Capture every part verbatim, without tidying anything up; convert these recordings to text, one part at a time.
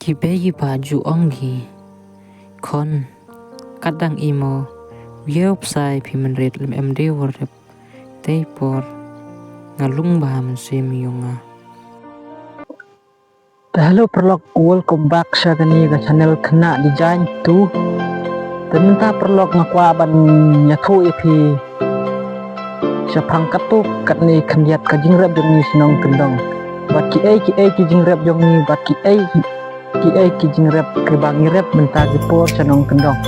Ki bei ki bah ju ong ki. Khon, kat dang i mo, u ïew psai phi mynrit lem em de wor rep. Tei por, nga lung ba mynsiem ïong nga. Te hello paralok, welcome back sha kane ka channel Khynnah Design two. Te mynta paralok nga kwah ban ïathuh ïa phi shaphang katto katne khyndiat ka jingrep jong ngi shnong Kyndong. Bad kiei kiei ki jingrep jong ngi, bad kiei kiei ki jingrep kiba ngi rep mynta ki por shnong Kyndong.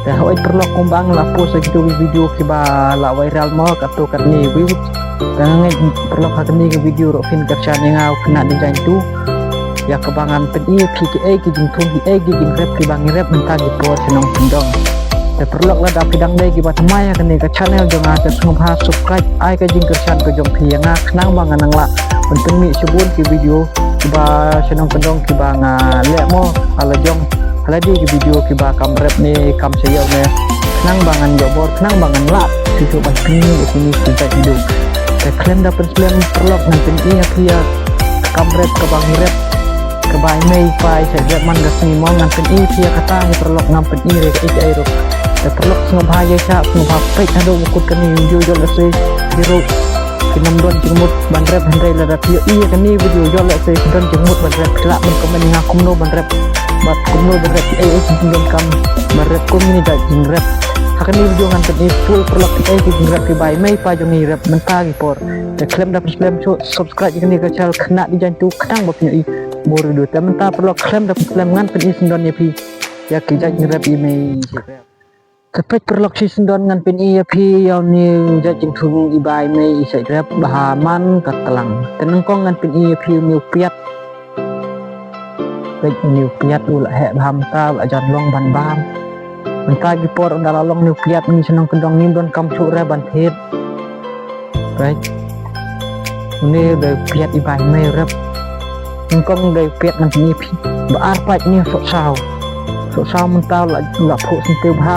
Te hooid paralok, kumba nga la post ïa kito ki video kiba la viral mo katto katne views. Te nga ngeit paralok ha kane ka video ruh phin kyrshan ïa nga u Khynnah Design two ïa kaba ngan pyni ïa phi kiei ki jingthung kiei ki jingrep kiba ngi rep mynta ki por shnong Kyndong. Te paralok, lada phi dang dei kiba thymmai ha kane ka channel jong nga te sngewbha subscribe, ai ka jingkyrshan ka jong phi ïa nga khnang ba ngan nang lah ban pynmih shibun ki video kiba shnong Kyndong kiba nga leh mo ha la jong ha lade ki video kiba kam rep ne kam sha ïew ne, khnang ba ngan ïoh bor, khnang ba ngan lah shuh shuh ban pynmih ïa kine ki jait video. Te khlem da pynslem paralok, ngan pyni ïa phi ïa ka kam rep kaba ngi rep kaba i mei i pa i shait rep man ka sngi mo. Ngan pyni ïa phi ïa kata hi paralok, ngam pyni re kaei kaei ruh. Te paralok, sngewbha ïa shah, sngewbha peit haduh ba kut kane video. Ïoh lehse phi ruh phin ym don jingmut ban rep, hynrei lada phi ïohi ïa kane video, ïoh lehse phi don jingmut ban rep, phi lah ban comment ïa nga kumno ban rep bad kumno ban rep, kiei kiei ki jingdonkam ban rep, kum kine ki jingrep. Ha kane video ngan pyni full paralok kiei ki jingrep kiba i mei i pa jong ngi rep mynta ki por. Te khlem da pynslem shuh, subscribe ïa kane ka channel Khynnah Design two khnang ba phin ïohi more video. Te mynta paralok, khlem da pynslem, ngan pyni syndon ïa phi ïa ki jait jingrep i mei i shait rep. Te peit paralok, shi syndon ngan pyni ïa phi ïa une u jait jingthung iba i mei i shait rep bha man ka tlang. Te nyngkong ngan pyni ïa phi une u piat. Peit, une u piat u la heh bha mynta, u la jan long ban bam. Mynta ki por ynda la long une u piat, ngi shnong Kyndong ngim donkam shuh re ban thied. Peit, une u dei u piat iba i mei rep. Nyngkong u dei u piat, ngan pyni ïa phi ba ar. Peit, une u sohsaw. Sohsaw mynta u la, u la phuh syntiew bha.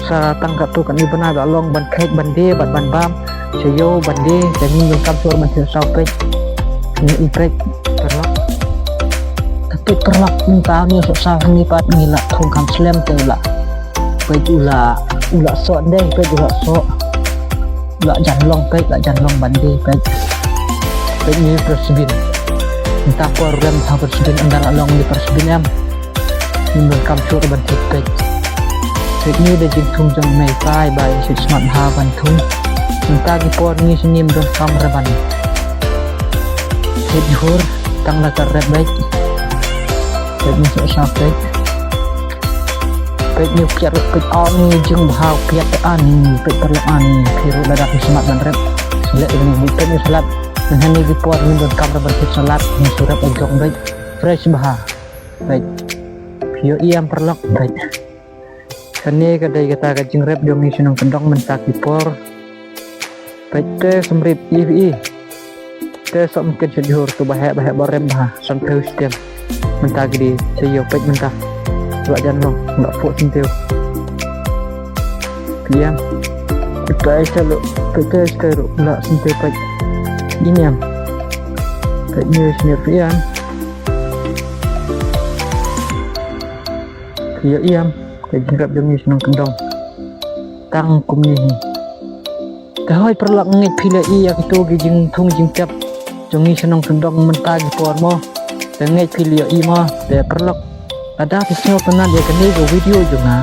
Sa tang katto katne bnai u la long ban kheit, ban die bad ban bam. Sha ïew ban die, te ngim donkam shuh re ban thied sohsaw. Peit, une i, peit paralok. Te peit paralok, mynta une u sohsaw hangne pat ngi la thung kham slem te u la, peit, u la, u la soh dei, peit, u la soh. U la jan long, peit, u la jan long ban die, peit. Peit, une u pyrshibin. Mynta por rem ha pyrshibin, ynda la long une u pyrshibin em, ngim donkam shuh re ban thied. Peit, peit, une u dei jingthung jong i mei i pa iba i shait smat bha ban thung. Mynta ki por ngi shym ngim donkam re ban thied jhur, tang da ka rep. Peit, peit, une u sohsaw. Peit, peit, une u piat ruh, peit, ani jingbha u piat te, ani, peit paralok, ani. Phi ruh lada phi smat ban rep, leh ïa une, peit, une u salad. Mynta kine ki por ngim donkam re ban thied salad, une u rep ïa jong, peit, fresh bha. Peit, phi ïohi em paralok? Peit, kane ka dei kata ka jingrep jong ngi shnong Kyndong mynta ki por. Peit, te symrit, i, i. Te soh mynken shait jhur, to ba heh, ba heh, ba rem bha, san phew shiteng. Mynta ki dei sha ïew, peit mynta. U la jan long, u la phuh syntiew. Peit em. Peit, peit, sha ruh, peit, peit, sha ruh, u la syntiew, peit. Ine em. Peit, une u snier, peit em. Phi ïohi em, ka jingrep jong ngi shnong Kyndong. Tang kumne hi. Te hooid paralok, ngeit phi la ïohi ïa kito ki jingthung jingtep jong ngi shnong Kyndong mynta ki por mo. Te ngeit phi la ïohi mo. Te paralok, lada phi sngewtynnat ïa kane ka video jong nga,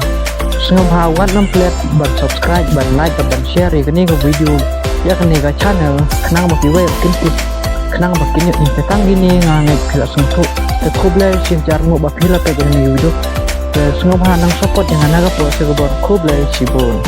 sngewbha wat nym klet ban subscribe, ban like, ban share ïa kane ka video, ïa kane ka channel, khnang ba kiwei ruh kin tip, khnang ba kin ïohi. Te tang kine nga ngeit phi la sngewthuh. Te khublei shibun, jar nguh ba phi la peit ïa kane ka video. Te sngewbha nang support ïa nga na ka por sha ka por. Khublei shibun.